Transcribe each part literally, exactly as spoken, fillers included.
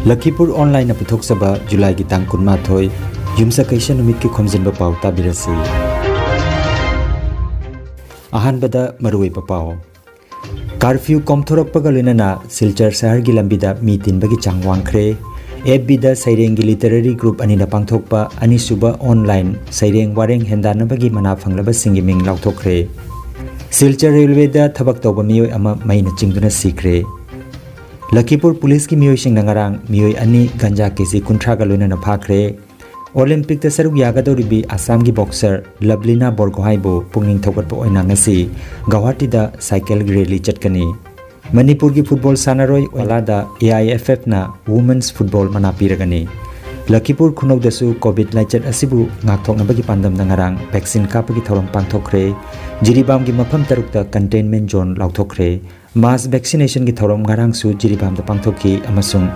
ꯂꯈꯤꯄꯨꯔ ꯑꯣꯟꯂꯥꯏꯟꯅ ꯄꯨꯊꯣꯛꯆꯕ ꯖꯨꯂꯥꯏꯒꯤ ꯇꯥꯡ ꯀꯨꯟꯃꯥꯊꯣꯏ, ꯌꯨꯝꯁꯀꯩꯁ ꯅꯨꯃꯤꯠꯀꯤ ꯈꯣꯝꯖꯤꯟꯕ ꯄꯥꯎ ꯇꯥꯕꯤꯔꯁꯤ꯫ ꯑꯍꯥꯟꯕꯗ ꯃꯔꯨꯑꯣꯏꯕ ꯄꯥꯎ꯫ ꯀꯥꯔꯐ꯭ꯌꯨ ꯀꯣꯝꯊꯣꯔꯛꯄꯒ ꯂꯣꯏꯅꯅ ꯁꯤꯜꯆꯔ ꯁꯍꯔꯒꯤ ꯂꯝꯕꯤꯗ ꯃꯤ ꯇꯤꯟꯕꯒꯤ ꯆꯥꯡ ꯋꯥꯡꯈ꯭ꯔꯦ꯫ ꯑꯦꯐ ꯕꯤꯗ ꯁꯩꯔꯦꯡꯒꯤ ꯂꯤꯇꯔꯦꯔꯤ ꯒ꯭ꯔꯨꯞ ꯑꯅꯤꯅ ꯄꯥꯡꯊꯣꯛꯄ ꯑꯅꯤꯁꯨꯕ ꯑꯣꯟꯂꯥꯏꯟ ꯁꯩꯔꯦꯡ ꯋꯥꯔꯦꯡ ꯍꯦꯟꯗꯥꯟꯅꯕꯒꯤ ꯃꯅꯥ ꯐꯪꯂꯕꯁꯤꯡꯒꯤ ꯃꯤꯡ ꯂꯥꯎꯊꯣꯛꯈ꯭ꯔꯦ꯫ ꯁꯤꯜꯆꯔ ꯔꯦꯜꯋꯦꯗ ꯊꯕꯛ ꯇꯧꯕ ꯃꯤꯑꯣꯏ ꯑꯃ ꯃꯩꯅ ꯆꯤꯡꯗꯨꯅ ꯁꯤꯈ꯭ꯔꯦ꯫ ꯂꯈꯤꯄꯨꯔ ꯄꯨꯂꯤꯁꯀꯤ ꯃꯤꯑꯣꯏꯁꯤꯡꯅ ꯉꯔꯥꯡ ꯃꯤꯑꯣꯏ ꯑꯅꯤ ꯒꯟꯖꯥ ꯀꯦꯖꯤ ꯀꯨꯟꯊ꯭ꯔꯥꯒ ꯂꯣꯏꯅꯅ ꯐꯥꯈ꯭ꯔꯦ꯫ ꯑꯣꯂꯤꯝꯄꯤꯛꯇ ꯁꯔꯨꯛ ꯌꯥꯒꯗꯧꯔꯤꯕꯤ ꯑꯁꯥꯝꯒꯤ ꯕꯣꯛꯁꯔ ꯂꯕ꯭ꯂꯤꯅꯥ ꯕꯣꯔꯒꯣꯍꯥꯏꯕꯨ ꯄꯨꯛꯅꯤꯡ ꯊꯧꯒꯠꯄ ꯑꯣꯏꯅ ꯉꯁꯤ ꯒꯧꯍꯥꯇꯤꯗ ꯁꯥꯏꯀꯜ ꯔꯦꯂꯤ ꯆꯠꯀꯅꯤ꯫ ꯃꯅꯤꯄꯨꯔꯒꯤ ꯐꯨꯠꯕꯣꯜ ꯁꯥꯟꯅꯔꯣꯏ ꯑꯣꯂꯥꯗ ꯑꯦ ꯑꯥꯏ ꯑꯦꯐ ꯑꯦꯐꯅ ꯋꯨꯃꯦꯟꯁ ꯐꯨꯠꯕꯣꯜ ꯃꯅꯥ ꯄꯤꯔꯒꯅꯤ꯫ ꯂꯈꯤꯄꯨꯔ ꯈꯨꯅꯧꯗꯁꯨ ꯀꯣꯚꯤꯗ ꯂꯥꯏꯆꯠ ꯑꯁꯤꯕꯨ ꯉꯥꯛꯊꯣꯛꯅꯕꯒꯤ ꯄꯥꯟꯗꯝꯗ ꯉꯔꯥꯡ ꯚꯦꯛꯁꯤꯟ ꯀꯥꯞꯄꯒꯤ ꯊꯧꯔꯝ ꯄꯥꯡꯊꯣꯛꯈ꯭ꯔꯦ꯫ ꯖꯤꯔꯤꯕꯥꯝꯒꯤ ꯃꯐꯝ ꯇꯔꯨꯛꯇ ꯀꯟꯇꯦꯟꯃꯦꯟ ꯖꯣꯟ ꯂꯥꯎꯊꯣꯛꯈ꯭ꯔꯦ꯫ ꯃꯥꯁ ꯚꯦꯛꯁꯤꯅꯦꯁꯟꯒꯤ ꯊꯧꯔꯝ ꯉꯔꯥꯡꯁꯨ ꯖꯤꯔꯤꯕꯥꯝꯗ ꯄꯥꯡꯊꯣꯛꯈꯤ ꯑꯃꯁꯨꯡ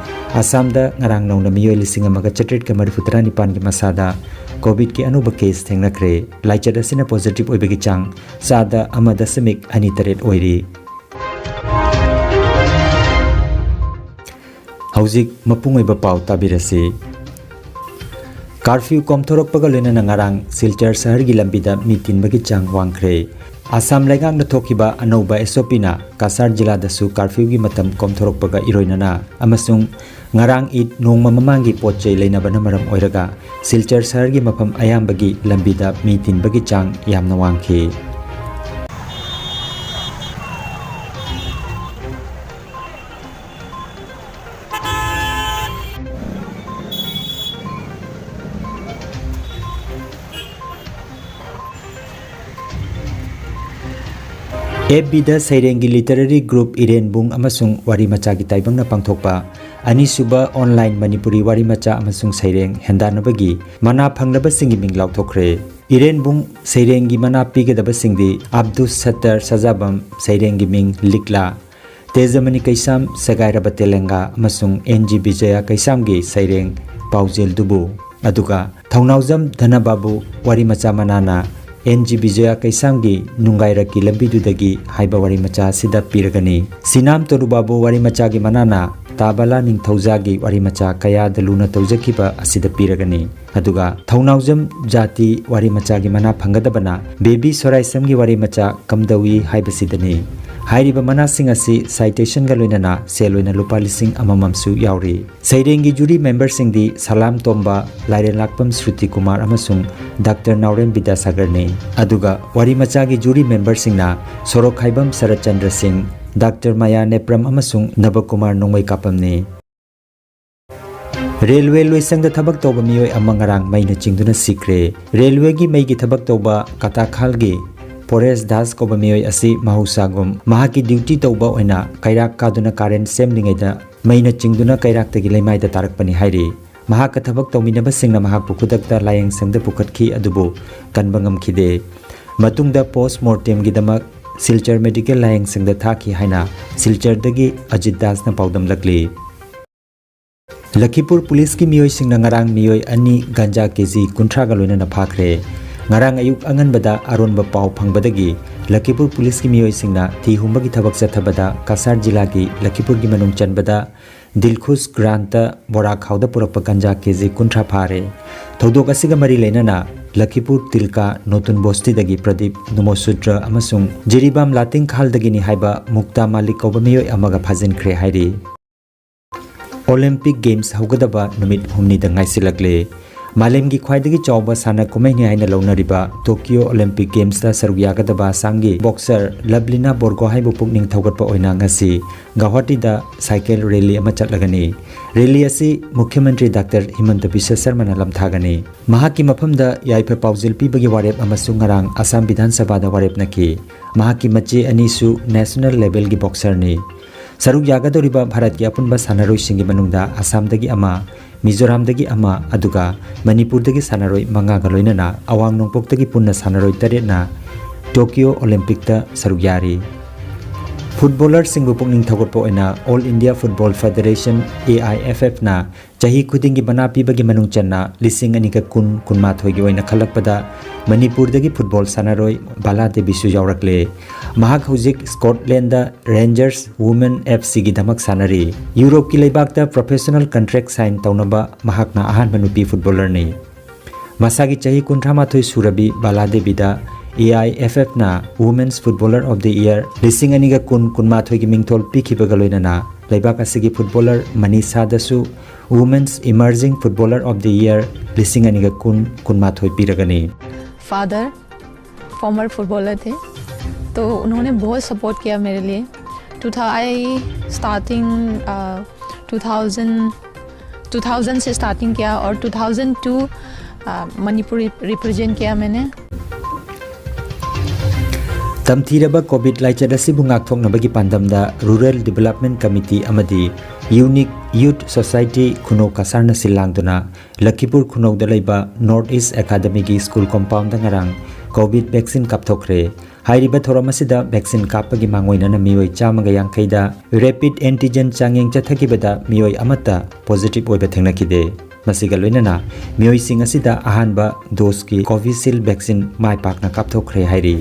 ꯑꯁꯥꯝꯗ ꯉꯔꯥꯡ ꯅꯧꯅ ꯃꯤꯑꯣꯏ ꯂꯤꯁꯤꯡ ꯑꯃꯒ ꯆꯥꯇ꯭ꯔꯦꯠꯀ ꯃꯔꯤꯐꯨ ꯇꯔꯥꯅꯤꯄꯥꯟꯒꯤ ꯃꯁꯥꯗ ꯀꯣꯚꯤꯗꯀꯤ ꯑꯅꯧꯕ ꯀꯦꯁ ꯊꯦꯡꯅꯈ꯭ꯔꯦ꯫ ꯂꯥꯏꯆꯠ ꯑꯁꯤꯅ ꯄꯣꯖꯤꯇꯤꯚ ꯑꯣꯏꯕꯒꯤ ꯆꯥꯡ ꯆꯥꯗ ꯑꯃ ꯗꯁꯃꯤꯛ ꯑꯅꯤ ꯇꯔꯦꯠ ꯑꯣꯏꯔꯤ꯫ ꯍꯧꯖꯤꯛ ꯃꯄꯨꯡ ꯑꯣꯏꯕ ꯄꯥꯎ ꯇꯥꯕꯤꯔꯁꯤ꯫ ꯀꯥꯔꯐ꯭ꯌꯨ ꯀꯣꯝꯊꯣꯔꯛꯄꯒ ꯂꯣꯏꯅꯅ ꯉꯔꯥꯡ ꯁꯤꯜꯆꯔ ꯁꯍꯔꯒꯤ ꯂꯝꯕꯤꯗ ꯃꯤ ꯇꯤꯟꯕꯒꯤ ꯆꯥꯡ ꯋꯥꯡꯈ꯭ꯔꯦ꯫ ꯑꯁꯥꯝ ꯂꯩꯉꯥꯛꯅ ꯊꯣꯛꯈꯤꯕ ꯑꯅꯧꯕ ꯑꯦꯁ ꯑꯣ ꯄꯤꯅ ꯀꯥꯁꯥꯔ ꯖꯤꯂꯥꯗꯁꯨ ꯀꯥꯔꯐ꯭ꯌꯨꯒꯤ ꯃꯇꯝ ꯀꯣꯝꯊꯣꯔꯛꯄꯒ ꯏꯔꯣꯏꯅꯅ ꯑꯃꯁꯨꯡ ꯉꯔꯥꯡ ꯏꯗ ꯅꯣꯡꯃ ꯃꯃꯥꯡꯒꯤ ꯄꯣꯠ ꯆꯩ ꯂꯩꯅꯕꯅ ꯃꯔꯝ ꯑꯣꯏꯔꯒ ꯁꯤꯜꯆꯔ ꯁꯍꯔꯒꯤ ꯃꯐꯝ ꯑꯌꯥꯝꯕꯒꯤ ꯂꯝꯕꯤꯗ ꯃꯤ ꯇꯤꯟꯕꯒꯤ ꯆꯥꯡ ꯌꯥꯝꯅ ꯋꯥꯡꯈꯤ꯫ ꯑꯦꯐ ꯕꯤꯗ ꯁꯩꯔꯦꯡꯒꯤ ꯂꯤꯇꯔꯦꯔꯤ ꯒ꯭ꯔꯨꯞ ꯏꯔꯦꯟꯕꯨꯡ ꯑꯃꯁꯨꯡ ꯋꯥꯔꯤ ꯃꯆꯥꯒꯤ ꯇꯥꯏꯕꯪꯅ ꯄꯥꯡꯊꯣꯛꯄ ꯑꯅꯤꯁꯨꯕ ꯑꯣꯟꯂꯥꯏꯟ ꯃꯅꯤꯄꯨꯔꯤ ꯋꯥꯔꯤ ꯃꯆꯥ ꯑꯃꯁꯨꯡ ꯁꯩꯔꯦꯡ ꯍꯦꯟꯗꯥꯟꯅꯕꯒꯤ ꯃꯅꯥ ꯐꯪꯂꯕꯁꯤꯡꯒꯤ ꯃꯤꯡ ꯂꯥꯎꯊꯣꯛꯈ꯭ꯔꯦ꯫ ꯏꯔꯦꯟꯕꯨꯡ ꯁꯩꯔꯦꯡꯒꯤ ꯃꯅꯥ ꯄꯤꯒꯗꯕꯁꯤꯡꯗꯤ ꯑꯕꯗꯨꯁ ꯁꯠꯇꯔ ꯁꯖꯥꯕꯝ, ꯁꯩꯔꯦꯡꯒꯤ ꯃꯤꯡ ꯂꯤꯛꯂꯥ, ꯇꯦꯖꯃꯅꯤ ꯀꯩꯁꯥꯝ, ꯁꯦꯒꯥꯏꯔꯕ ꯇꯦꯂꯪꯒꯥ, ꯑꯃꯁꯨꯡ ꯑꯦꯟ ꯖꯤ ꯕꯤꯖꯌ ꯀꯩꯁꯥꯝꯒꯤ ꯁꯩꯔꯦꯡ ꯄꯥꯎꯖꯦꯜꯗꯨꯕꯨ, ꯑꯗꯨꯒ ꯊꯧꯅꯥꯎꯖꯝ ꯙꯅꯕꯥꯕꯨ ꯋꯥꯔꯤ ꯃꯆꯥ ꯃꯅꯥꯅ ꯑꯦꯟ ꯖꯤ ꯕꯤꯖꯌ ꯀꯩꯁꯥꯝꯒꯤ ꯅꯨꯡꯒꯥꯏꯔꯛꯀꯤ ꯂꯝꯕꯤꯗꯨꯗꯒꯤ ꯍꯥꯏꯕ ꯋꯥꯔꯤ ꯃꯆꯥ ꯑꯁꯤꯗ ꯄꯤꯔꯒꯅꯤ꯫ ꯁꯤꯅꯥꯝ ꯇꯣꯔꯨꯕꯥꯕꯨ ꯋꯥꯔꯤ ꯃꯆꯥꯒꯤ ꯃꯅꯥꯅ ꯇꯥꯕꯂꯥ ꯅꯤꯡꯊꯧꯖꯥꯒꯤ ꯋꯥꯔꯤ ꯃꯆꯥ ꯀꯌꯥꯗ ꯂꯨꯅ ꯇꯧꯖꯈꯤꯕ ꯑꯁꯤꯗ ꯄꯤꯔꯒꯅꯤ꯫ ꯑꯗꯨꯒ ꯊꯧꯅꯥꯎꯖꯝ ꯖꯥꯇꯤ ꯋꯥꯔꯤ ꯃꯆꯥꯒꯤ ꯃꯅꯥ ꯐꯪꯒꯗꯕꯅ ꯕꯦꯕꯤ ꯁꯣꯔꯥꯏꯁꯝꯒꯤ ꯋꯥꯔꯤ ꯃꯆꯥ ꯀꯝꯗꯧꯏ ꯍꯥꯏꯕꯁꯤꯗꯅꯤ꯫ ꯍꯥꯏꯔꯤꯕ ꯃꯅꯥꯁꯤꯡ ꯑꯁꯤ ꯁꯥꯏꯇꯦꯁꯟꯒ ꯂꯣꯏꯅꯅ ꯁꯦꯜ ꯑꯣꯏꯅ ꯂꯨꯄꯥ ꯂꯤꯁꯤꯡ ꯑꯃꯃꯝꯁꯨ ꯌꯥꯎꯔꯤ꯫ ꯁꯩꯔꯦꯡꯒꯤ ꯖꯨꯔꯤ ꯃꯦꯝꯕꯔꯁꯤꯡꯗꯤ ꯁꯂꯥꯝ ꯇꯣꯝꯕ, ꯂꯥꯏꯔꯦꯟꯂꯥꯛꯄꯝ ꯁ꯭ꯔꯨꯇꯤ ꯀꯨꯃꯥꯔ ꯑꯃꯁꯨꯡ ꯗꯥꯛꯇꯔ ꯅꯥꯎꯔꯦꯝ ꯕꯤꯗ꯭ꯌꯥꯁꯥꯒꯔꯅꯤ꯫ ꯑꯗꯨꯒ ꯋꯥꯔꯤ ꯃꯆꯥꯒꯤ ꯖꯨꯔꯤ ꯃꯦꯝꯕꯔꯁꯤꯡꯅ ꯁꯣꯔꯣꯛꯈꯥꯏꯕꯝ ꯁꯔꯠꯆꯟꯗ꯭ꯔ ꯁꯤꯡ, ꯗꯥꯛꯇꯔ ꯃꯌꯥ ꯅꯦꯄ꯭ꯔꯝ ꯑꯃꯁꯨꯡ ꯅꯕꯀꯨꯃꯥꯔ ꯅꯣꯡꯃꯩꯀꯥꯄꯝꯅꯤ꯫ ꯔꯦꯜꯋꯦ ꯂꯣꯏꯁꯪꯗ ꯊꯕꯛ ꯇꯧꯕ ꯃꯤꯑꯣꯏ ꯑꯃ ꯉꯔꯥꯡ ꯃꯩꯅ ꯆꯤꯡꯗꯨꯅ ꯁꯤꯈ꯭ꯔꯦ꯫ ꯔꯦꯜꯋꯦꯒꯤ ꯃꯩꯒꯤ ꯊꯕꯛ ꯇꯧꯕ ꯀꯇꯥꯈꯥꯜꯒꯤ ꯄꯣꯔꯦꯁ ꯗꯥꯁ ꯀꯧꯕ ꯃꯤꯑꯣꯏ ꯑꯁꯤ ꯃꯍꯧꯁꯥꯒꯨꯝ ꯃꯍꯥꯛꯀꯤ ꯗ꯭ꯌꯨꯇꯤ ꯇꯧꯕ ꯑꯣꯏꯅ ꯀꯩꯔꯥꯛ ꯀꯥꯗꯨꯅ ꯀꯥꯔꯦꯟ ꯁꯦꯝꯂꯤꯉꯩꯗ ꯃꯩꯅ ꯆꯤꯡꯗꯨꯅ ꯀꯩꯔꯥꯛꯇꯒꯤ ꯂꯩꯃꯥꯏꯗ ꯇꯥꯔꯛꯄꯅꯤ ꯍꯥꯏꯔꯤ꯫ ꯃꯍꯥꯛꯀ ꯊꯕꯛ ꯇꯧꯃꯤꯟꯅꯕꯁꯤꯡꯅ ꯃꯍꯥꯛꯄꯨ ꯈꯨꯗꯛꯇ ꯂꯥꯌꯦꯡꯁꯪꯗ ꯄꯨꯈꯠꯈꯤ, ꯑꯗꯨꯕꯨ ꯀꯟꯕ ꯉꯝꯈꯤꯗꯦ꯫ ꯃꯇꯨꯡꯗ ꯄꯣꯁ ꯃꯣꯔꯇꯦꯝꯒꯤꯗꯃꯛ ꯁꯤꯜꯆꯔ ꯃꯦꯗꯤꯀꯦꯜ ꯂꯥꯌꯦꯡꯁꯪꯗ ꯊꯥꯈꯤ ꯍꯥꯏꯅ ꯁꯤꯜꯆꯔꯗꯒꯤ ꯑꯖꯤꯠ ꯗꯥꯁꯅ ꯄꯥꯎꯗꯝꯂꯛꯂꯤ꯫ ꯂꯈꯤꯄꯨꯔ ꯄꯨꯂꯤꯁꯀꯤ ꯃꯤꯑꯣꯏꯁꯤꯡꯅ ꯉꯔꯥꯡ ꯃꯤꯑꯣꯏ ꯑꯅꯤ ꯒꯟꯖꯥ ꯀꯦꯖꯤ ꯀꯨꯟꯊ꯭ꯔꯥꯒ ꯂꯣꯏꯅꯅ ꯐꯥꯈ꯭ꯔꯦ꯫ ꯉꯔꯥꯡ ꯑꯌꯨꯛ ꯑꯉꯟꯕꯗ ꯑꯔꯣꯟꯕ ꯄꯥꯎ ꯐꯪꯕꯗꯒꯤ ꯂꯈꯤꯄꯨꯔ ꯄꯨꯂꯤꯁꯀꯤ ꯃꯤꯑꯣꯏꯁꯤꯡꯅ ꯊꯤ ꯍꯨꯝꯕꯒꯤ ꯊꯕꯛ ꯆꯠꯊꯕꯗ ꯀꯁꯥꯔ ꯖꯤꯂꯥꯒꯤ ꯂꯈꯤꯄꯨꯔꯒꯤ ꯃꯅꯨꯡ ꯆꯟꯕꯗ ꯗꯤꯜꯈꯨꯁ ꯒ꯭ꯔꯥꯟꯇ ꯕꯣꯔꯥ ꯈꯥꯎꯗ ꯄꯨꯔꯛꯄ ꯒꯟꯖꯥ ꯀꯦꯖꯤ ꯀꯨꯟꯊ꯭ꯔꯥ ꯐꯥꯔꯦ꯫ ꯊꯧꯗꯣꯛ ꯑꯁꯤꯒ ꯃꯔꯤ ꯂꯩꯅꯅ ꯂꯈꯤꯄꯨꯔ ꯇꯤꯜꯀꯥ ꯅꯣꯇꯨꯟ ꯕꯣꯁꯇꯤꯗꯒꯤ ꯄ꯭ꯔꯗꯤꯞ ꯅꯨꯃꯣꯁꯨꯗ꯭ꯔ ꯑꯃꯁꯨꯡ ꯖꯤꯔꯤꯕꯥꯝ ꯂꯥꯇꯤꯡꯈꯥꯜꯗꯒꯤꯅꯤ ꯍꯥꯏꯕ ꯃꯨꯛꯇꯥ ꯃꯥꯂꯤꯛ ꯀꯧꯕ ꯃꯤꯑꯣꯏ ꯑꯃꯒ ꯐꯥꯖꯤꯟꯈ꯭ꯔꯦ ꯍꯥꯏꯔꯤ꯫ ꯑꯣꯂꯤꯝꯄꯤꯛ ꯒꯦꯝꯁ ꯍꯧꯒꯗꯕ ꯅꯨꯃꯤꯠ ꯍꯨꯝꯅꯤꯗ ꯉꯥꯏꯁꯤꯜꯂꯛꯂꯦ꯫ ꯃꯥꯂꯦꯝꯒꯤ ꯈ꯭ꯋꯥꯏꯗꯒꯤ ꯆꯥꯎꯕ ꯁꯥꯟꯅ ꯀꯨꯝꯍꯩꯅꯤ ꯍꯥꯏꯅ ꯂꯧꯅꯔꯤꯕ ꯇꯣꯀꯤꯌꯣ ꯑꯣꯂꯤꯝꯄꯤꯛ ꯒꯦꯝꯁꯇ ꯁꯔꯨꯛ ꯌꯥꯒꯗꯕ ꯑꯁꯥꯝꯒꯤ ꯕꯣꯛꯁꯔ ꯂꯕꯂꯤꯅꯥ ꯕꯣꯔꯒꯣꯍꯥꯏꯕꯨ ꯄꯨꯛꯅꯤꯡ ꯊꯧꯒꯠꯄ ꯑꯣꯏꯅ ꯉꯁꯤ ꯒꯧꯍꯥꯇꯤꯗ ꯁꯥꯏꯀꯜ ꯔꯦꯂꯤ ꯑꯃ ꯆꯠꯂꯒꯅꯤ꯫ ꯔꯦꯂꯤ ꯑꯁꯤ ꯃꯨꯈ꯭ꯌ ꯃꯟꯇ꯭ꯔꯤ ꯗꯥꯛꯇꯔ ꯍꯤꯃꯟꯇ ꯕꯤꯁ꯭ꯋ ꯁꯔꯃꯅ ꯂꯝꯊꯥꯒꯅꯤ꯫ ꯃꯍꯥꯛꯀꯤ ꯃꯐꯝꯗ ꯌꯥꯏꯐ ꯄꯥꯎꯖꯦꯜ ꯄꯤꯕꯒꯤ ꯋꯥꯔꯦꯞ ꯑꯃꯁꯨ ꯉꯔꯥꯡ ꯑꯁꯥꯝ ꯕꯤꯙꯥꯟ ꯁꯚꯥꯗ ꯋꯥꯔꯦꯞꯅꯈꯤ꯫ ꯃꯍꯥꯛꯀꯤ ꯃꯆꯦ ꯑꯅꯤꯁꯨ ꯅꯦꯁꯅꯦꯜ ꯂꯦꯚꯦꯜꯒꯤ ꯕꯣꯛꯁꯔꯅꯤ꯫ ꯁꯔꯨꯛ ꯌꯥꯒꯗꯧꯔꯤꯕ ꯚꯥꯔꯠꯀꯤ ꯑꯄꯨꯟꯕ ꯁꯥꯟꯅꯔꯣꯏꯁꯤꯡꯒꯤ ꯃꯅꯨꯡꯗ ꯑꯁꯥꯝꯗꯒꯤ ꯑꯃ, ꯃꯤꯖꯣꯔꯥꯝꯗꯒꯤ ꯑꯃ, ꯑꯗꯨꯒ ꯃꯅꯤꯄꯨꯔꯗꯒꯤ ꯁꯥꯟꯅꯔꯣꯏ ꯃꯉꯥꯒ ꯂꯣꯏꯅꯅ ꯑꯋꯥꯡ ꯅꯣꯡꯄꯣꯛꯇꯒꯤ ꯄꯨꯟꯅ ꯁꯥꯟꯅꯔꯣꯏ ꯇꯔꯦꯠꯅ ꯇꯣꯀꯤꯌꯣ ꯑꯣꯂꯤꯝꯄꯤꯛꯇ ꯁꯔꯨꯛ ꯌꯥꯔꯤ꯫ ꯐꯨꯠꯕꯣꯂꯔꯁꯤꯡꯕꯨ ꯄꯨꯛꯅꯤꯡ ꯊꯧꯒꯠꯄ ꯑꯣꯏꯅ all India football federation, A I F ꯑꯦꯐꯅ ꯆꯍꯤ ꯈꯨꯗꯤꯡꯒꯤ ꯃꯅꯥ ꯄꯤꯕꯒꯤ ꯃꯅꯨꯡ ꯆꯟꯅ ꯂꯤꯁꯤꯡ ꯑꯅꯤꯒ ꯀꯨꯟ ꯀꯨꯟꯃꯥꯊꯣꯏꯒꯤ ꯑꯣꯏꯅ ꯈꯜꯂꯛꯄꯗ ꯃꯅꯤꯄꯨꯔꯗꯒꯤ ꯐꯨꯠꯕꯣꯜ ꯁꯥꯟꯅꯔꯣꯏ ꯕꯥꯂꯥ ꯗꯦꯕꯤꯁꯨ ꯌꯥꯎꯔꯛꯂꯦ꯫ ꯃꯍꯥꯛ ꯍꯧꯖꯤꯛ ꯁ꯭ꯀꯣꯠꯂꯦꯟꯗ ꯔꯦꯟꯖꯔꯁ ꯋꯨꯃꯦꯟ ꯑꯦꯐ ꯁꯤꯒꯤꯗꯃꯛ ꯁꯥꯟꯅꯔꯤ꯫ ꯌꯨꯔꯣꯞꯀꯤ ꯂꯩꯕꯥꯛꯇ ꯄ꯭ꯔꯣꯐꯦꯁꯅꯦꯜ ꯀꯟꯇ꯭ꯔꯦꯛ ꯁꯥꯏꯟ ꯇꯧꯅꯕ ꯃꯍꯥꯛꯅ ꯑꯍꯥꯟꯕ ꯅꯨꯄꯤ ꯐꯨꯠꯕꯣꯂꯔꯅꯤ꯫ ꯃꯁꯥꯒꯤ ꯆꯍꯤ ꯀꯨꯟꯊ꯭ꯔꯥ ꯃꯥꯊꯣꯏ ꯁꯨꯔꯕꯤ ꯕꯥꯂꯥ ꯗꯦꯕꯤꯗ ꯑꯦ ꯑꯥꯏ ꯑꯦꯐ ꯑꯦꯐꯅ Women's Footballer of the Year ꯂꯤꯁꯤꯡ ꯑꯅꯤꯒ ꯀꯨꯟ ꯀꯨꯟꯃꯥꯊꯣꯏꯒꯤ ꯃꯤꯡꯊꯣꯜ ꯄꯤꯈꯤꯕꯒ ꯂꯣꯏꯅꯅ ꯂꯩꯕꯥꯛ ꯑꯁꯤꯒꯤ footballer ꯃꯅꯤꯁꯥꯗꯁꯨ Women's Emerging Footballer of the Year ꯂꯤꯁꯤꯡ ꯑꯅꯤꯒ ꯀꯨꯟ ꯀꯨꯟꯃꯥꯊꯣꯏ ꯄꯤꯔꯒꯅꯤ꯫ फादर फॉर्मर फुटबॉलर थे, तो उन्होंने बहुत सपोर्ट किया मेरे लिए। टू था I starting two thousand two thousand से स्टार्टिंग किया और two thousand two Manipur represent किया मैंने। ꯇꯝꯊꯤꯔꯕ ꯀꯣꯚꯤꯗ ꯂꯥꯏꯆꯠ ꯑꯁꯤꯕꯨ ꯉꯥꯛꯊꯣꯛꯅꯕꯒꯤ ꯄꯥꯟꯗꯝꯗ ꯔꯨꯔꯦꯜ ꯗꯤꯕꯦꯂꯞꯃꯦꯟ ꯀꯃꯤꯇꯤ ꯑꯃꯗꯤ ꯌꯨꯅꯤꯛ ꯌꯨꯊ ꯁꯣꯁꯥꯏꯇꯤ ꯈꯨꯅꯧ ꯀꯁꯥꯔꯅ ꯁꯤꯜ ꯂꯥꯡꯗꯨꯅ ꯂꯈꯤꯄꯨꯔ ꯈꯨꯅꯧꯗ ꯂꯩꯕ ꯅꯣꯔꯠ ꯏꯁ ꯑꯦꯀꯥꯗꯃꯤꯒꯤ ꯁ꯭ꯀꯨꯜ ꯀꯣꯝꯄꯥꯎꯟꯗ ꯉꯔꯥꯡ ꯀꯣꯚꯤꯗ ꯚꯦꯛꯁꯤꯟ ꯀꯥꯞꯊꯣꯛꯈ꯭ꯔꯦ꯫ ꯍꯥꯏꯔꯤꯕ ꯊꯧꯔꯝ ꯑꯁꯤꯗ ꯚꯦꯛꯁꯤꯟ ꯀꯥꯞꯄꯒꯤ ꯃꯥꯡꯑꯣꯏꯅꯅ ꯃꯤꯑꯣꯏ ꯆꯥꯝꯃꯒ ꯌꯥꯡꯈꯩꯗ ꯔꯦꯄꯤꯗ ꯑꯦꯟꯇꯤꯖꯦꯟ ꯆꯥꯡꯌꯦꯡ ꯆꯠꯊꯈꯤꯕꯗ ꯃꯤꯑꯣꯏ ꯑꯃꯠꯇ ꯄꯣꯖꯤꯇꯤꯚ ꯑꯣꯏꯕ ꯊꯦꯡꯅꯈꯤꯗꯦ꯫ ꯃꯁꯤꯒ ꯂꯣꯏꯅꯅ ꯃꯤꯑꯣꯏꯁꯤꯡ ꯑꯁꯤꯗ ꯑꯍꯥꯟꯕ ꯗꯣꯁꯀꯤ ꯀꯣꯚꯤꯁꯤꯜ ꯚꯦꯛꯁꯤꯟ ꯃꯥꯏ ꯄꯥꯛꯅ ꯀꯥꯞꯊꯣꯛꯈ꯭ꯔꯦ ꯍꯥꯏꯔꯤ꯫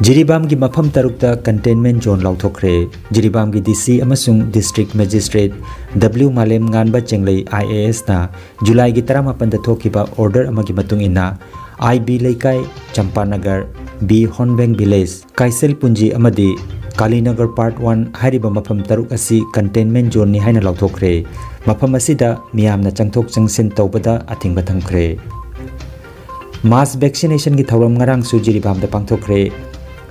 ꯖꯤꯔꯤꯕꯥꯝꯒꯤ ꯃꯐꯝ ꯇꯔꯨꯛꯇ ꯀꯟꯇꯦꯟꯃꯦꯟ ꯖꯣꯟ ꯂꯥꯎꯊꯣꯛꯈ꯭ꯔꯦ꯫ ꯖꯤꯔꯤꯕꯥꯝꯒꯤ ꯗꯤ ꯁꯤ ꯑꯃꯁꯨꯡ ꯗꯤꯁꯇ꯭ꯔꯤꯛ ꯃꯦꯖꯤꯁꯇ꯭ꯔꯦꯠ ꯗꯕ꯭ꯂꯤꯎ ꯃꯥꯂꯦꯝ ꯉꯥꯟꯕ ꯆꯦꯡꯂꯩ ꯑꯥꯏ ꯑꯦ ꯑꯦꯁꯅ ꯖꯨꯂꯥꯏꯒꯤ ꯇꯔꯥꯃꯥꯄꯟꯗ ꯊꯣꯛꯈꯤꯕ ꯑꯣꯔꯗꯔ ꯑꯃꯒꯤ ꯃꯇꯨꯡ ꯏꯟꯅ ꯑꯥꯏ ꯕꯤ ꯂꯩꯀꯥꯏ, ꯆꯝꯄꯥꯅꯒꯔ, ꯕꯤ ꯍꯣꯟꯕꯦꯡ ꯚꯤꯂꯦꯖ, ꯀꯥꯏꯁꯦꯜ ꯄꯨꯟꯖꯤ ꯑꯃꯗꯤ ꯀꯥꯂꯤꯅꯒꯔ ꯄꯥꯔꯠ ꯋꯥꯟ ꯍꯥꯏꯔꯤꯕ ꯃꯐꯝ ꯇꯔꯨꯛ ꯑꯁꯤ ꯀꯟꯇꯦꯟꯃꯦꯟ ꯖꯣꯟꯅꯤ ꯍꯥꯏꯅ ꯂꯥꯎꯊꯣꯛꯈ꯭ꯔꯦ꯫ ꯃꯐꯝ ꯑꯁꯤꯗ ꯃꯤꯌꯥꯝꯅ ꯆꯪꯊꯣꯛ ꯆꯪꯁꯤꯟ ꯇꯧꯕꯗ ꯑꯊꯤꯡꯕ ꯊꯝꯈ꯭ꯔꯦ꯫ ꯃꯥꯁ ꯚꯦꯛꯁꯤꯅꯦꯁꯟꯒꯤ ꯊꯧꯔꯝ ꯉꯔꯥꯡꯁꯨ ꯖꯤꯔꯤꯕꯥꯝꯗ ꯄꯥꯡꯊꯣꯛꯈ꯭ꯔꯦ꯫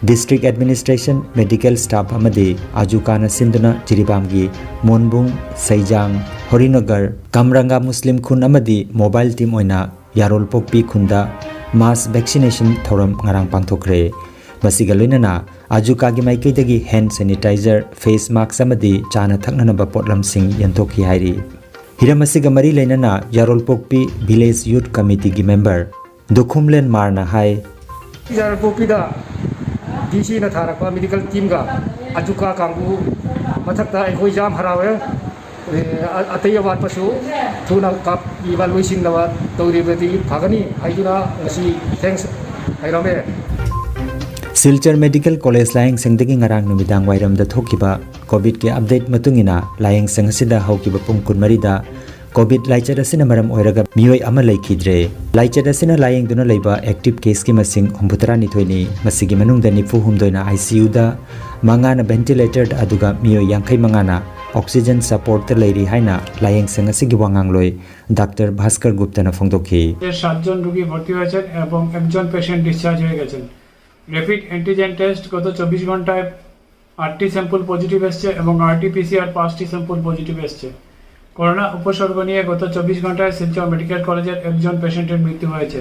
ꯗꯤꯁꯇ꯭ꯔꯤꯛ ꯑꯦꯗꯃꯤꯅꯤꯁꯇ꯭ꯔꯦꯁꯟ, ꯃꯦꯗꯤꯀꯦꯜ ꯁ꯭ꯇꯥꯐ ꯑꯃꯗꯤ ꯑꯥꯖꯨꯀꯥꯅ ꯁꯤꯟꯗꯨꯅ ꯖꯤꯔꯤꯕꯥꯝꯒꯤ ꯃꯣꯟꯕꯨꯡ, ꯁꯩꯖꯥꯡ, ꯍꯣꯔꯤꯅꯒꯔ, ꯀꯝꯔꯪꯒꯥ ꯃꯨꯁꯂꯤꯝ ꯈꯨꯟ ꯑꯃꯗꯤ ꯃꯣꯕꯥꯏꯜ ꯇꯤꯝ ꯑꯣꯏꯅ ꯌꯥꯔꯣꯜꯄꯣꯛꯄꯤ ꯈꯨꯟꯗ ꯃꯥꯁ ꯚꯦꯛꯁꯤꯅꯦꯁꯟ ꯊꯧꯔꯝ ꯉꯔꯥꯡ ꯄꯥꯡꯊꯣꯛꯈ꯭ꯔꯦ꯫ ꯃꯁꯤꯒ ꯂꯣꯏꯅꯅ ꯑꯥꯖꯨꯀꯥꯒꯤ ꯃꯥꯏꯀꯩꯗꯒꯤ ꯍꯦꯟ ꯁꯦꯅꯤꯇꯥꯏꯖꯔ, ꯐꯦꯁ ꯃꯥꯛꯁ ꯑꯃꯗꯤ ꯆꯥꯅ ꯊꯛꯅꯅꯕ ꯄꯣꯠꯂꯝꯁꯤꯡ ꯌꯦꯟꯊꯣꯛꯈꯤ ꯍꯥꯏꯔꯤ꯫ ꯍꯤꯔꯝ ꯑꯁꯤꯒ ꯃꯔꯤ ꯂꯩꯅꯅ ꯌꯥꯔꯣꯜꯄꯣꯛꯄꯤ ꯚꯤꯂꯦꯖ ꯌꯨꯊ ꯀꯃꯤꯇꯤꯒꯤ ꯃꯦꯝꯕꯔ ꯗꯨꯈꯨꯝꯂꯦꯟ ꯃꯥꯔꯅ ꯍꯥꯏ, ꯌꯥꯔꯣꯜꯄꯣꯛꯄꯤꯗ ꯗꯤ ꯁꯤꯅ ꯊꯥꯔꯛꯄ ꯃꯦꯗꯤꯀꯦꯜ ꯇꯤꯝꯒ ꯑꯥꯖꯨꯀꯥ ꯀꯥꯡꯕꯨ ꯃꯊꯛꯇ ꯑꯩꯈꯣꯏ ꯌꯥꯝ ꯍꯔꯥꯎꯋꯦ꯫ ꯑꯦ, ꯑ-, ꯑꯇꯩ ꯑꯋꯥꯠꯄꯁꯨ ꯊꯨꯅ ꯀꯥꯞꯄꯤꯕ ꯂꯣꯏꯁꯤꯟꯅꯕ ꯇꯧꯔꯤꯕꯗꯤ ꯐꯒꯅꯤ ꯍꯥꯏꯗꯨꯅ ꯉꯁꯤ ꯊꯦꯡꯛꯁ ꯍꯥꯏꯔꯝꯃꯦ꯫ ꯁꯤꯜꯆꯔ ꯃꯦꯗꯤꯀꯦꯜ ꯀꯣꯂꯦꯖ ꯂꯥꯌꯦꯡꯁꯪꯗꯒꯤ ꯉꯔꯥꯡ ꯅꯨꯃꯤꯗꯥꯡ ꯋꯥꯏꯔꯝꯗ ꯊꯣꯛꯈꯤꯕ ꯀꯣꯚꯤꯗꯀꯤ ꯑꯞꯗꯦꯠ ꯃꯇꯨꯡ ꯏꯟꯅ, ꯂꯥꯌꯦꯡꯁꯪ ꯑꯁꯤꯗ ꯍꯧꯈꯤꯕ ꯄꯨꯡ ꯀꯨꯟꯃꯔꯤꯗ ꯀꯣꯚꯤꯗ ꯂꯥꯏꯆꯠ ꯑꯁꯤꯅ ꯃꯔꯝ ꯑꯣꯏꯔꯒ ꯃꯤꯑꯣꯏ ꯑꯃ ꯂꯩꯈꯤꯗ꯭ꯔꯦ꯫ ꯂꯥꯏꯆꯠ ꯑꯁꯤꯅ ꯂꯥꯌꯦꯡꯗꯨꯅ ꯂꯩꯕ ꯑꯦꯛꯇꯤꯚ ꯀꯦꯁꯀꯤ ꯃꯁꯤꯡ ꯍꯨꯝꯐꯨꯇꯔꯥꯅꯤꯊꯣꯏꯅꯤ꯫ ꯃꯁꯤꯒꯤ ꯃꯅꯨꯡꯗ ꯅꯤꯐꯨꯍꯨꯝꯗꯣꯏꯅ ICUꯗ, ꯃꯉꯥꯅ ꯚꯦꯟꯇꯤꯂꯦꯇꯔꯗ, ꯑꯗꯨꯒ ꯃꯤꯑꯣꯏ ꯌꯥꯡꯈꯩ ꯃꯉꯥꯅ ꯑꯣꯛꯁꯤꯖꯟ ꯁꯄꯣꯔꯠꯇ ꯂꯩꯔꯤ ꯍꯥꯏꯅ ꯂꯥꯌꯦꯡꯁꯪ ꯑꯁꯤꯒꯤ ꯋꯥꯉꯥꯡꯂꯣꯏ ꯗꯥꯛꯇꯔ ꯚꯥꯁꯀꯔ ꯒꯨꯞꯇꯅ ꯐꯣꯡꯗꯣꯛꯈꯤ꯫ যে সাতজন রোগী ভর্তি হয়েছেন এবং একজন পেশেন্ট ডিসচার্জ হয়ে গেছেন। র্যাপিড অ্যান্টিজেন টেস্ট গত চব্বিশ ঘন্টায় আটটি স্যাম্পল পজিটিভ এসছে এবং আরটিপিসিআর পাঁচটি স্যাম্পল পজিটিভ এসছে। করোনা উপসর্গ নিয়ে গত চব্বিশ ঘন্টায় শিলচর মেডিকেল কলেজের একজন পেশেন্টের মৃত্যু হয়েছে।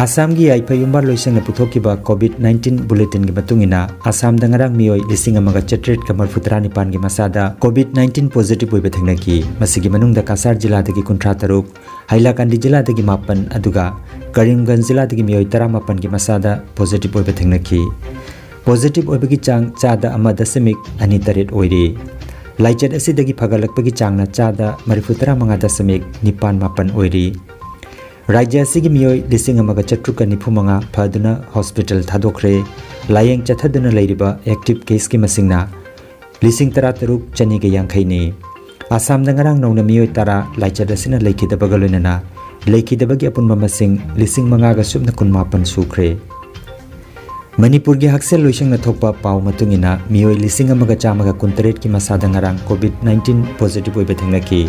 ꯑꯁꯥꯝꯒꯤ ꯌꯥꯏꯐ ꯌꯨꯝꯕꯥꯜ ꯂꯣꯏꯁꯪꯅ ꯄꯨꯊꯣꯛꯈꯤꯕ ꯀꯣꯚꯤꯗ ꯅꯥꯏꯟꯇꯤꯟ ꯕꯨꯂꯦꯇꯤꯟꯒꯤ ꯃꯇꯨꯡ ꯏꯟꯅ, ꯑꯁꯥꯝꯗ ꯉꯔꯥꯡ ꯃꯤꯑꯣꯏ ꯂꯤꯁꯤꯡ ꯑꯃꯒ ꯆꯥꯇ꯭ꯔꯦꯠꯀ ꯃꯔꯤꯐꯨꯇꯔꯥꯅꯤꯄꯥꯟꯒꯤ ꯃꯁꯥꯗ ꯀꯣꯚꯤꯗ ꯅꯥꯏꯟꯇꯤꯟ ꯄꯣꯖꯤꯇꯤꯚ ꯑꯣꯏꯕ ꯊꯦꯡꯅꯈꯤ꯫ ꯃꯁꯤꯒꯤ ꯃꯅꯨꯡꯗ ꯀꯥꯁꯥꯔ ꯖꯤꯂꯥꯗꯒꯤ ꯀꯨꯟꯊ꯭ꯔꯥ ꯇꯔꯨꯛ, ꯍꯥꯏꯂꯥꯀꯥꯟꯗꯤ ꯖꯤꯂꯥꯗꯒꯤ ꯃꯥꯄꯟ, ꯑꯗꯨꯒ ꯀꯔꯤꯝꯒꯟꯖ ꯖꯤꯂꯥꯗꯒꯤ ꯃꯤꯑꯣꯏ ꯇꯔꯥꯃꯥꯄꯟꯒꯤ ꯃꯁꯥꯗ ꯄꯣꯖꯤꯇꯤꯚ ꯑꯣꯏꯕ ꯊꯦꯡꯅꯈꯤ꯫ ꯄꯣꯖꯤꯇꯤꯚ ꯑꯣꯏꯕꯒꯤ ꯆꯥꯡ ꯆꯥꯗ ꯑꯃ ꯗꯁꯃꯤꯛ ꯑꯅꯤ ꯇꯔꯦꯠ ꯑꯣꯏꯔꯤ꯫ ꯂꯥꯏꯆꯠ ꯑꯁꯤꯗꯒꯤ ꯐꯒꯠꯂꯛꯄꯒꯤ ꯆꯥꯡꯅ ꯆꯥꯗ ꯃꯔꯤꯐꯨꯇꯔꯥ ꯃꯉꯥ ꯗꯁꯃꯤꯛ ꯅꯤꯄꯥꯟ ꯃꯥꯄꯟ ꯑꯣꯏꯔꯤ꯫ ꯔꯥꯖ꯭ꯌ ꯑꯁꯤꯒꯤ ꯃꯤꯑꯣꯏ ꯂꯤꯁꯤꯡ ꯑꯃꯒ ꯆꯥꯇ꯭ꯔꯨꯛꯀ ꯅꯤꯐꯨ ꯃꯉꯥ ꯐꯗꯨꯅ ꯍꯣꯁꯄꯤꯇꯥꯜ ꯊꯥꯗꯣꯛꯈ꯭ꯔꯦ꯫ ꯂꯥꯌꯦꯡ ꯆꯠꯊꯗꯨꯅ ꯂꯩꯔꯤꯕ ꯑꯦꯛꯇꯤꯚ ꯀꯦꯁꯀꯤ ꯃꯁꯤꯡꯅ ꯂꯤꯁꯤꯡ ꯇꯔꯥ ꯇꯔꯨꯛ ꯆꯅꯤꯒ ꯌꯥꯡꯈꯩꯅꯤ꯫ ꯑꯁꯥꯝꯗ ꯉꯔꯥꯡ ꯅꯧꯅ ꯃꯤꯑꯣꯏ ꯇꯔꯥ ꯂꯥꯏꯆꯠ ꯑꯁꯤꯅ ꯂꯩꯈꯤꯗꯕꯒ ꯂꯣꯏꯅꯅ ꯂꯩꯈꯤꯗꯕꯒꯤ ꯑꯄꯨꯟꯕ ꯃꯁꯤꯡ ꯂꯤꯁꯤꯡ ꯃꯉꯥꯒ ꯁꯨꯞꯅ ꯀꯨꯟꯃꯥꯄꯟ ꯁꯨꯈ꯭ꯔꯦ꯫ ꯃꯅꯤꯄꯨꯔꯒꯤ ꯍꯛꯁꯦꯜ ꯂꯣꯏꯁꯪꯅ ꯊꯣꯛꯄ ꯄꯥꯎ ꯃꯇꯨꯡ ꯏꯟꯅ, ꯃꯤꯑꯣꯏ ꯂꯤꯁꯤꯡ ꯑꯃꯒ ꯆꯥꯝꯃꯒ ꯀꯨꯟꯇꯔꯦꯠꯀꯤ ꯃꯁꯥꯗ ꯉꯔꯥꯡ ꯀꯣꯚꯤꯗ ꯅꯥꯏꯟꯇꯤꯟ ꯄꯣꯖꯤꯇꯤꯚ ꯑꯣꯏꯕ ꯊꯦꯡꯅꯈꯤ꯫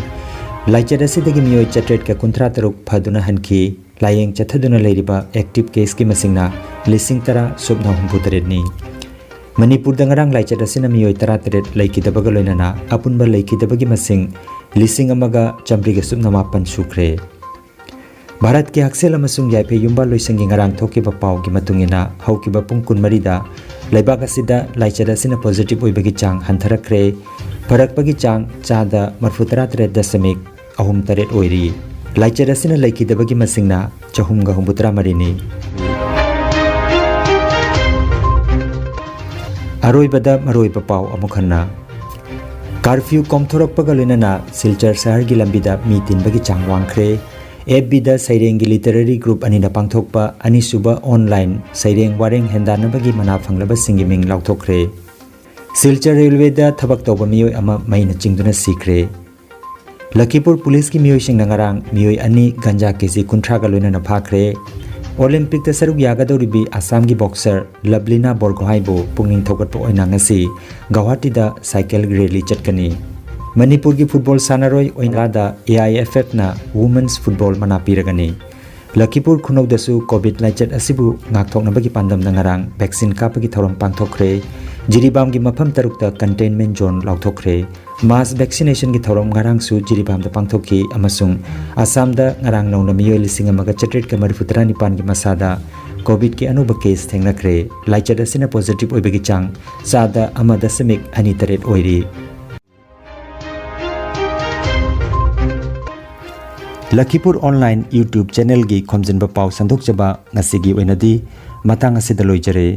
ꯂꯥꯏꯆꯠ ꯑꯁꯤꯗꯒꯤ ꯃꯤꯑꯣꯏ ꯆꯥꯇ꯭ꯔꯦꯠꯀ ꯀꯨꯟꯊ꯭ꯔꯥ ꯇꯔꯨꯛ ꯐꯗꯨꯅ ꯍꯟꯈꯤ꯫ ꯂꯥꯌꯦꯡ ꯆꯠꯊꯗꯨꯅ ꯂꯩꯔꯤꯕ ꯑꯦꯛꯇꯤꯚ ꯀꯦꯁꯀꯤ ꯃꯁꯤꯡꯅ ꯂꯤꯁꯤꯡ ꯇꯔꯥ ꯁꯨꯞꯅ ꯍꯨꯝꯐꯨꯇꯔꯦꯠꯅꯤ꯫ ꯃꯅꯤꯄꯨꯔꯗ ꯉꯔꯥꯡ ꯂꯥꯏꯆꯠ ꯑꯁꯤꯅ ꯃꯤꯑꯣꯏ ꯇꯔꯥꯇꯔꯦꯠ ꯂꯩꯈꯤꯗꯕꯒ ꯂꯣꯏꯅꯅ ꯑꯄꯨꯟꯕ ꯂꯩꯈꯤꯗꯕꯒꯤ ꯃꯁꯤꯡ ꯂꯤꯁꯤꯡ ꯑꯃꯒ ꯆꯥꯃꯔꯤꯒ ꯁꯨꯞꯅ ꯃꯥꯄꯟ ꯁꯨꯈ꯭ꯔꯦ꯫ ꯚꯥꯔꯠꯀꯤ ꯍꯛꯁꯦꯜ ꯑꯃꯁꯨꯡ ꯌꯥꯏꯐ ꯌꯨꯝꯕꯥꯜ ꯂꯣꯏꯁꯪꯒꯤ ꯉꯔꯥꯡ ꯊꯣꯛꯈꯤꯕ ꯄꯥꯎꯒꯤ ꯃꯇꯨꯡ ꯏꯟꯅ, ꯍꯧꯈꯤꯕ ꯄꯨꯡ ꯀꯨꯟꯃꯔꯤꯗ ꯂꯩꯕꯥꯛ ꯑꯁꯤꯗ ꯂꯥꯏꯆꯠ ꯑꯁꯤꯅ ꯄꯣꯖꯤꯇꯤꯚ ꯑꯣꯏꯕꯒꯤ ꯆꯥꯡ ꯍꯟꯊꯔꯛꯈ꯭ꯔꯦ꯫ ꯐꯔꯛꯄꯒꯤ ꯆꯥꯡ ꯆꯥꯗ ꯃꯔꯤꯐꯨꯇꯔꯥ ꯇꯔꯦꯠ ꯗꯁꯃꯤꯛ ꯑꯍꯨꯝ ꯇꯔꯦꯠ ꯑꯣꯏꯔꯤ꯫ ꯂꯥꯏꯆꯠ ꯑꯁꯤꯅ ꯂꯩꯈꯤꯗꯕꯒꯤ ꯃꯁꯤꯡꯅ ꯆꯍꯨꯝꯒ ꯍꯨꯝꯐꯨꯇꯔꯥ ꯃꯔꯤꯅꯤ꯫ ꯑꯔꯣꯏꯕꯗ ꯃꯔꯨꯑꯣꯏꯕ ꯄꯥꯎ ꯑꯃꯨꯛ ꯍꯟꯅ꯫ ꯀꯥꯔꯐ꯭ꯌꯨ ꯀꯣꯝꯊꯣꯔꯛꯄꯒ ꯂꯣꯏꯅꯅ ꯁꯤꯜꯆꯔ ꯁꯍꯔꯒꯤ ꯂꯝꯕꯤꯗ ꯃꯤ ꯇꯤꯟꯕꯒꯤ ꯆꯥꯡ ꯋꯥꯡꯈ꯭ꯔꯦ꯫ ꯑꯦꯐ ꯕꯤꯗ ꯁꯩꯔꯦꯡꯒꯤ ꯂꯤꯇꯔꯦꯔꯤ ꯒ꯭ꯔꯨꯞ ꯑꯅꯤꯅ ꯄꯥꯡꯊꯣꯛꯄ ꯑꯅꯤꯁꯨꯕ ꯑꯣꯟꯂꯥꯏꯟ ꯁꯩꯔꯦꯡ ꯋꯥꯔꯦꯡ ꯍꯦꯟꯗꯥꯟꯅꯕꯒꯤ ꯃꯅꯥ ꯐꯪꯂꯕꯁꯤꯡꯒꯤ ꯃꯤꯡ ꯂꯥꯎꯊꯣꯛꯈ꯭ꯔꯦ꯫ ꯁꯤꯜꯆꯔ ꯔꯦꯜꯋꯦꯗ ꯊꯕꯛ ꯇꯧꯕ ꯃꯤꯑꯣꯏ ꯑꯃ ꯃꯩꯅ ꯆꯤꯡꯗꯨꯅ ꯁꯤꯈ꯭ꯔꯦ꯫ ꯂꯈꯤꯄꯨꯔ ꯄꯨꯂꯤꯁꯀꯤ ꯃꯤꯑꯣꯏꯁꯤꯡꯅ ꯉꯔꯥꯡ ꯃꯤꯑꯣꯏ ꯑꯅꯤ ꯒꯟꯖꯥ ꯀꯦꯖꯤ ꯀꯨꯟꯊ꯭ꯔꯥꯒ ꯂꯣꯏꯅꯅ ꯐꯥꯈ꯭ꯔꯦ꯫ ꯑꯣꯂꯤꯝꯄꯤꯛꯇ ꯁꯔꯨꯛ ꯌꯥꯒꯗꯧꯔꯤꯕꯤ ꯑꯁꯥꯝꯒꯤ ꯕꯣꯛꯁꯔ ꯂꯕꯂꯤꯅꯥ ꯕꯣꯔꯒꯣꯍꯥꯏꯕꯨ ꯄꯨꯛꯅꯤꯡ ꯊꯧꯒꯠꯄ ꯑꯣꯏꯅ ꯉꯁꯤ ꯒꯧꯍꯥꯇꯤꯗ ꯁꯥꯏꯀꯜ ꯔꯦꯂꯤ ꯆꯠꯀꯅꯤ꯫ ꯃꯅꯤꯄꯨꯔꯒꯤ ꯐꯨꯠꯕꯣꯜ ꯁꯥꯟꯅꯔꯣꯏ ꯑꯣꯏꯅ ꯑꯦ ꯑꯥꯏ ꯑꯦꯐ ꯑꯦꯐꯅ ꯋꯨꯃꯦꯟꯁ ꯐꯨꯠꯕꯣꯜ ꯃꯅꯥ ꯄꯤꯔꯒꯅꯤ꯫ ꯂꯈꯤꯄꯨꯔ ꯈꯨꯅꯧꯗꯁꯨ ꯀꯣꯚꯤꯗ ꯂꯥꯏꯆꯠ ꯑꯁꯤꯕꯨ ꯉꯥꯛꯊꯣꯛꯅꯕꯒꯤ ꯄꯥꯟꯗꯝꯗ ꯉꯔꯥꯡ ꯚꯦꯛꯁꯤꯟ ꯀꯥꯞꯄꯒꯤ ꯊꯧꯔꯝ ꯄꯥꯡꯊꯣꯛꯈ꯭ꯔꯦ꯫ ꯖꯤꯔꯤꯕꯥꯝꯒꯤ ꯃꯐꯝ ꯇꯔꯨꯛꯇ ꯀꯟꯇꯦꯟꯃꯦꯟ ꯖꯣꯟ ꯂꯥꯎꯊꯣꯛꯈ꯭ꯔꯦ꯫ ꯃꯥꯁ ꯚꯦꯛꯁꯤꯅꯦꯁꯟꯒꯤ ꯊꯧꯔꯝ ꯉꯔꯥꯡꯁꯨ ꯖꯤꯔꯤꯕꯥꯝꯗ ꯄꯥꯡꯊꯣꯛꯈꯤ ꯑꯃꯁꯨꯡ ꯑꯁꯥꯝꯗ ꯉꯔꯥꯡ ꯅꯧꯅ ꯃꯤꯑꯣꯏ ꯂꯤꯁꯤꯡ ꯑꯃꯒ ꯆꯥꯇ꯭ꯔꯦꯠꯀ ꯃꯔꯤꯐꯨ ꯇꯔꯥꯅꯤꯄꯥꯟꯒꯤ ꯃꯁꯥꯗ ꯀꯣꯚꯤꯗꯀꯤ ꯑꯅꯧꯕ ꯀꯦꯁ ꯊꯦꯡꯅꯈ꯭ꯔꯦ꯫ ꯂꯥꯏꯆꯠ ꯑꯁꯤꯅ ꯄꯣꯖꯤꯇꯤꯚ ꯑꯣꯏꯕꯒꯤ ꯆꯥꯡ ꯆꯥꯗ ꯑꯃ ꯗꯁꯃꯤꯛ ꯑꯅꯤ ꯇꯔꯦꯠ ꯑꯣꯏꯔꯤ꯫ ꯂꯈꯤꯄꯨꯔ ꯑꯣꯟꯂꯥꯏꯟ YouTube ꯆꯦꯅꯦꯜꯒꯤ ꯈꯣꯝꯖꯤꯟꯕ ꯄꯥꯎ ꯁꯟꯗꯣꯛꯆꯕ ꯉꯁꯤꯒꯤ ꯑꯣꯏꯅꯗꯤ ꯃꯇꯥꯡ ꯑꯁꯤꯗ ꯂꯣꯏꯖꯔꯦ꯫